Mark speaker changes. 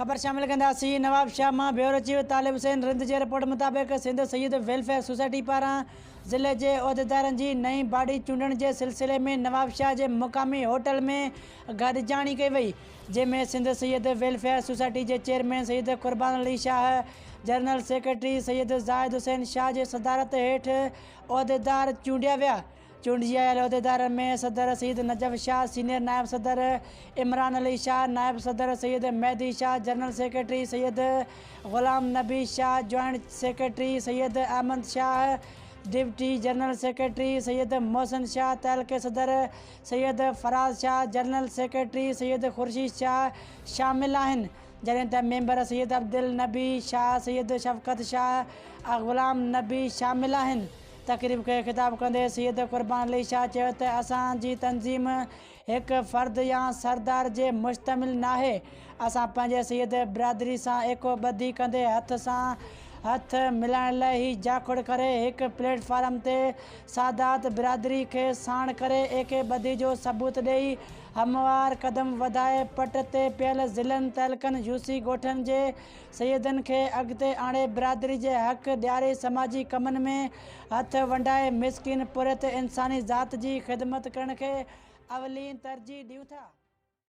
Speaker 1: خبر شامل ڪنداسين نوابشاهه مان بيورو چيف طالب حسين رند جي رپورٽ مطابق سنڌ سيد ويلفيئر سوسائٽي پاران ضلعي جي عهديدارن جي نئين باڊي چونڊڻ جي سلسلي ۾ نوابشاهه جي مقامي هوٽل ۾ گڏجاڻي ڪئي وئي جنهن ۾ سنڌ سيد ويلفيئر سوسائٽي جي chairman Syed Qurban Ali Shah, general secretary Syed Zahid Hussain Shah جي صدارت هيٺ عهديدار چونڊيا ويا. چونڊجي آيل عهديدارن ۾ صدر سيد نجف شاهه، سينيئر نائب صدر عمران علي شاهه، نائب صدر Syed Mehdi Shah, general secretary Syed Ghulam Nabi Shah, joint secretary Syed Ahmed Shah, deputy general secretary Syed Mohsin Shah, تعلقي صدر سيد فراز شاهه، جنرل سيڪريٽري سيد خورشيد شاهه شامل آهن، جڏهن ته ميمبر سيد عبدالنبي شاهه، سيد شفقت شاهه ۽ غلام نبي شامل آهن. تقريب کي خطاب ڪندي سيد قربان علي شاهه چيو ته اسان جي تنظيم هڪ فرد يا سردار جي مشتمل ناهي، اسان پنهنجي سيد برادري سان ايڪو ٻڌي ڪندي هٿ سان هٿ ملائڻ لاء هي جاکوڙ ڪري هڪ پليٽ فارم تي سادات برادري کي ساڻ ڪري ايڪي ٻڌي جو ثبوت ڏئي هموار قدم وڌائي پٽ تي پيل ضلعن تعلقن يوسي ڳوٺن جي سيدن کي اڳتي آڻي برادري جي حق ڏياري سماجي ڪمن ۾ هٿ ونڊائي مسڪين پورهيت انساني ذات جي خدمت ڪرڻ کي اولين ترجيح ڏيون ٿا.